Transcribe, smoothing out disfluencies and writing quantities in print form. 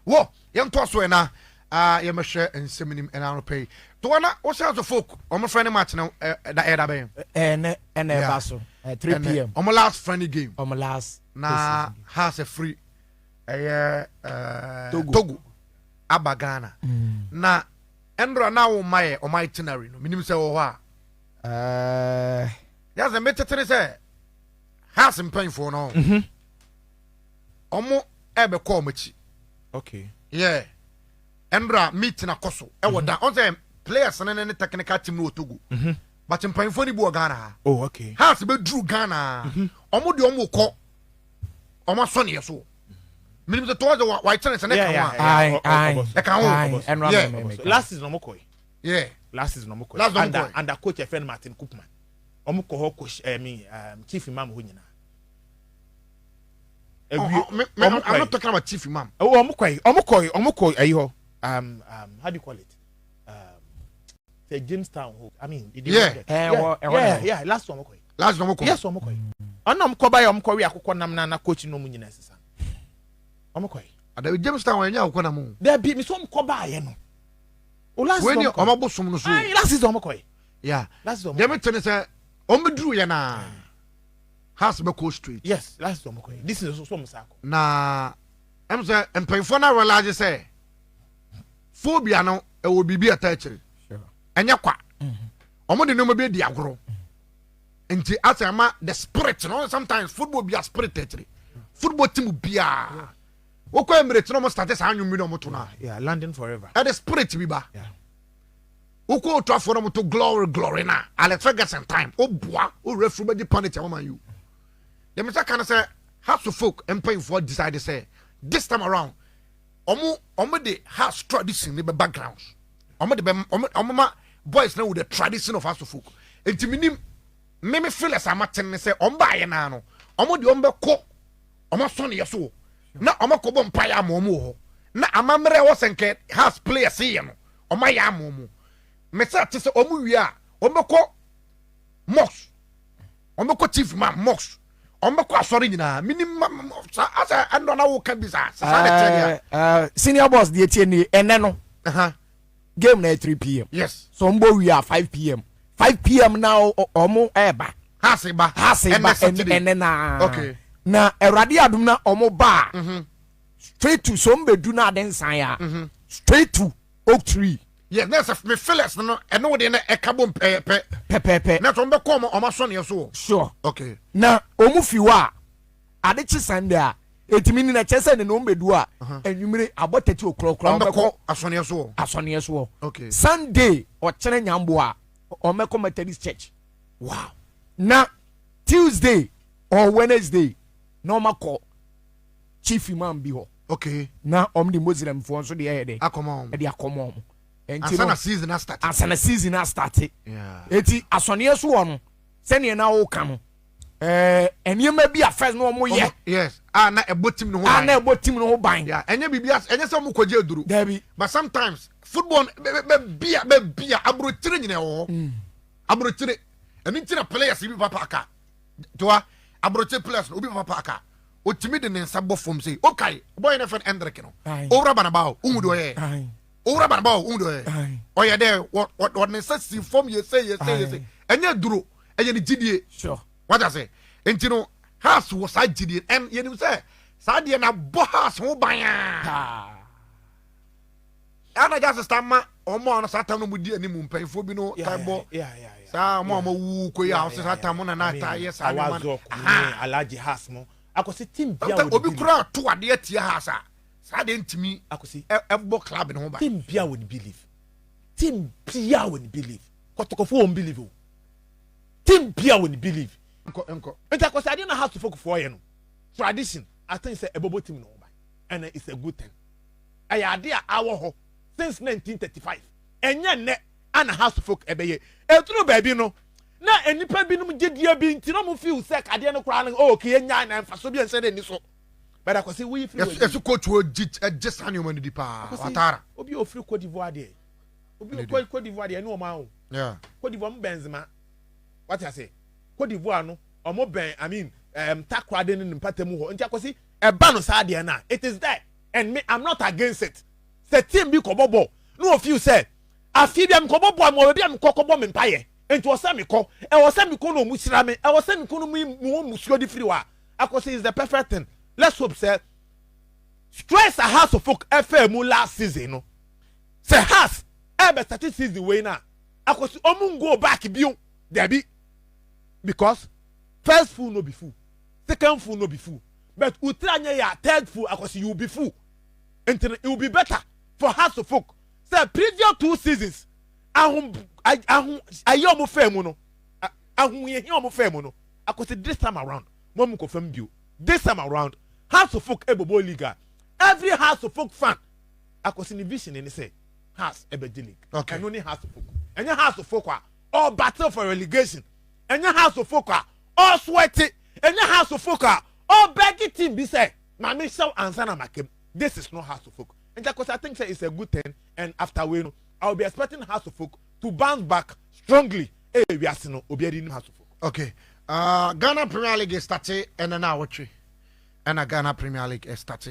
Wɔ yɛntoa so ɛna yɛmɛhwɛ nsɛm nim ɛna anɔpɛ yi toa na wohyɛ Hearts of Oak ɔmo friendly match no ɛda ɛda bɛn? Ɛnɛ ɛna ɛba so 3 p.m. Ɔmo last friendly game. Ɔmo last. Na Hearts free ɛyɛ Togo. Togo aba Ghana na ɛndora na wo ma yɛ ɔmo itinerary no, menim sɛ wɔ hɔ a yasɛ metete ne sɛ Hearts mpanyinfoɔ no ɔmo ɛbɛkɔ ɔmo akyi. Yeah, ɛndora meeting akɔ so ɛwɔ da ɔn sɛ players ne technical team no wɔ Togo, but mpanyinfoɔ no bi wɔ Ghana ha. Hearts bɛduru Ghana, ɔmo deɛ ɔmo kɔ ɔmo asɔneɛ so. Menim sɛ toɔ sɛ wakyerɛ sɛ ne ka ho a Aye. Ɛka ho. Aye, ɛnora me. Last season ɔmo kɔ yi. Last season ɔmo kɔ. Last season ɔmo Under kɔ yi. Under coach ɛfɛ no Martin Koopman, ɔmo kɔ hɔ coach ɛmi chief imam hɔ nyinaa. Oh, me, Ɔmo I'm not talking about chief imam. Oh, ɔmo kɔ yi, ɔmo kɔ ɛyi hɔ, how do you call it, sɛ Jamestown hɔ, I mean the Ɛwɔ na Yeah, last one ɔmo kɔ yi. Last one ɔmo kɔ. Yes, ɔmo kɔ yi. Ɔno ɔmo kɔ ba yɛ, ɔmo kɔ wi akokɔ nam na coach no ɔmo nyinaa sisan ɔmo kɔ yi. Adabi, Jamestown wɔn nyɛ akokɔ nam o. Dabi, mi sɛ ɔmo kɔ ba yɛ no o, last Wei season ni ɔmo kɔ ɔmo abosom no so. Ayi, last season ɔmo kɔ yi. Last season ɔmo Deɛ mi te ne sɛ ɔmo bɛduru yɛ na Hearts bɛ kɔ straight. Yes, last season ɔmo kɔ yi, this season so ɔmo sa akɔ. Na ɛm sɛ mpanyinfoɔ no realize sɛ phobia no ɛwɔ biribi a ɛta akyire. Ɛnyɛ kwa, ɔmo de nneɛma bi adi agorɔ nti asɛ ama the spirit no. Sometimes football bi a spirit akyire, football team biara wokɔ Emirates na ɔmo start saa anwom bi na ɔmo to no a, Yeah, London forever. Ɛde spirit bi ba. Wokɔ Old Trafford na ɔmo to "Glory Glory" na Alex Ferguson time woboa wo referee bɛgye penalty ama Man U. Deɛ mesɛ ka no sɛ Hearts of Oak mpanyinfoɔ decide sɛ this time around ɔmo de Hearts tradition ne bɛ backgrounds, ɔmo de bɛ ɔmo ma boys na with the tradition of Hearts of Oak. Nti mi nim mímí feelers ama ten ne sɛ ɔmo baayɛ naa no, ɔmo de ɔmo bɛ kɔ ɔmo asɔ ne yɛ so na ɔmo akɔ bɔ mpaeɛ ama ɔmo wɔ hɔ na amammerɛ ɛwɔ sɛ nkɛ Hearts players yɛ no, ɔmo ayɛ ama ɔmo. Mɛsɛ ate sɛ ɔmo wie a, ɔmo bɛkɔ mosque, ɔmo bɛkɔ chief imam mosque, ɔmo bɛkɔ asɔre nyinaa. Minim sa asɛ ɛnɔ na woka bi sa saa na kyerɛ deɛ. Senior boss, deɛ tie nie, ɛnɛ no game na yɛ 3 p.m. So ɔmo bɔ wie a, 5 p.m., 5 p.m. na ɔmo ɛɛba. Hearts ba. Hearts ba. Ɛnɛ Saturday. Ɛnɛ naa. Na Awurade adum na ɔmo ba a, straight to so ɔmo bɛdu na ade nsan a, straight to Oak Tree. Yes, na sɛ me feelers no ɛne wo deɛ no ɛka bom pɛɛpɛ. Pɛpɛɛpɛ. Na sɛ ɔmo bɛkɔ ɔmo asɔneɛ so wɔ. Na ɔmo fi hɔ a, ade kye Sunday a etimi ni na kyɛ sɛ ne na ɔmo bɛdu a, enwumere abɔ 30 o'clock ɔmo ɔmo bɛkɔ bɛkɔ asɔneɛ so wɔ. Asɔneɛ soɔ. Sunday ɔkyerɛ nyambo a, ɔmo bɛkɔ Methodist Church. Na Tuesday or Wednesday na ɔmo akɔ chief imam bi hɔ. Na ɔmo de Muslimfoɔ nso de ɛyɛ dɛ akɔmɔ ɔmo. Ɛde akɔmɔ ɔmo. Nti ansa no na season na start. Ansa na season na start. Eti asɔneɛ so wɔ no, sɛnea na ɔka no, nneɛma bi a first na ɔmo yɛ. Yes, a na ɛbɔ team no ho a ban. Na ɛbɔ team no ho ban. Yeah, ɛnyɛ biribi ɛnyɛ sɛ ɔmo kɔgye aduro. Dabi. But sometimes football bɛ bia bɛ bia aburokyire nyina ɛwɔ hɔ, aburokyire ɛni ti na players bi papa aka toa aburokyire players no, obi papa aka otimi de ne nsa bɔ fam sɛ okay, boy ne fɛn Endrick no. Owura Banaba o, ohun de ɔyɛ. Owura Banaba o, ohun de ɔyɛ. Ɔyɛ dɛ wɔ wɔ wɔ ne nsa si fam yɛ sɛ yɛ sɛ yɛ sɛ ɛnyɛ duro, ɛyɛ ne gyidie. Wata sɛ nti no Hearts wɔ saa gyidie ɛn yɛnim sɛ saa deɛ na bɔ Hearts ho ban a. Ɛna gya sista ma ɔmo a no saa tam no mu di anim mpanyinfoɔ bi no ta bɔ saa ɔmo a ɔmo wu ko yi a ɔsɛ saa tam no na na ta yɛ saa nneɛma no. Awazɔ kune Alhaji Hearts mo akɔsi team bia sometimes wɔ obi kura to adeɛ tia Hearts a, saa deɛ ntumi akɔsi ɛbɔ club ne ho ban. Team bia wɔ ne belief, team bia wɔ ne belief. Kɔtɔkɔfo wɔn belief o, team bia wɔ ne belief. Nkɔ nkɔ. Nti akɔsi adeɛ na Hearts of foɔ yɛ no tradition, I think sɛ ɛbɛbɔ team no ho ban and it's a good thing. Ɛyɛ ade a awɔ hɔ since 1935. Ɛnyɛ nnɛ ana Hearts of Oak ɛbɛyɛ. Eturu baabi no na nnipa binom gyedie bi nti na mo feel sɛ kadeɛ no koraa no, oh, kìí nya na nfa so bi nsɛ de ni so bɛrɛ. Akɔsi wuyi firi yɛsu yɛsu coach wo gye ɛgye saa nneɛma no di paa. Watara. Obi a ofiri Cote d'Ivoire deɛ, obi Ɛne Cote d'Ivoire deɛ ɛne ɔmo aho. Cote d'Ivoire ɔmo bɛn Nzema, wate ase? Cote d'Ivoire no ɔmo bɛn, I mean, Takoradi ne ne mpata mu hɔ. Nti akɔsi ɛba no saa deɛ na it is there. And me, I'm not against it. Sɛ team bi kɔbɔ ball na ofeel sɛ afei bi a mekɔbɔ ball ma baabi a mekɔ kɔbɔ me mpayɛ, nti wɔ sɛ mekɔ, ɛwɔ sɛ mekɔ na ɔmu hyira me, ɛwɔ sɛ mekɔ no mu wɔ musuo de firi hɔ a, akɔsɛ is the perfect thing. Let's hope sɛ stress a Hearts of Oak ɛfɛ mu last season no, sɛ Hearts ɛbɛ start season wei na akɔsi ɔmu go back bio dabi, because first fool no be fool, second fool no be fool, but utira nye ya third fool, akɔsi you be fool. Nti it will be better for Hearts of Oak sɛ previous two seasons ahun ahun ayé ɔmo fɛ mu no, ahoyehia ɔmo fɛ mu no, akɔsi this time around mo mu kɔ fam bio. This time around, Hearts of Oak ebobo league a, every Hearts of Oak fan akɔsi ne vision ni sɛ Hearts ɛbɛgye league. Ɛno ne Hearts of Oak. Ɛnyɛ Hearts of Oak a ɔ battle for relegation, ɛnyɛ Hearts of Oak a ɔsweat, ɛnyɛ Hearts of Oak a ɔbɛgi team bi sɛ maame hyɛw ansa na makem. This is not Hearts of Oak. Nti akɔsi, I think say it's a good thing, and after wei no, I will be expecting Hearts of Oak to bounce back strongly. Ee, wiase no obi adi nim Hearts of Oak. Okay, Ghana Premier League start ɛnɛ na awɔtwe ɛna Ghana Premier League start.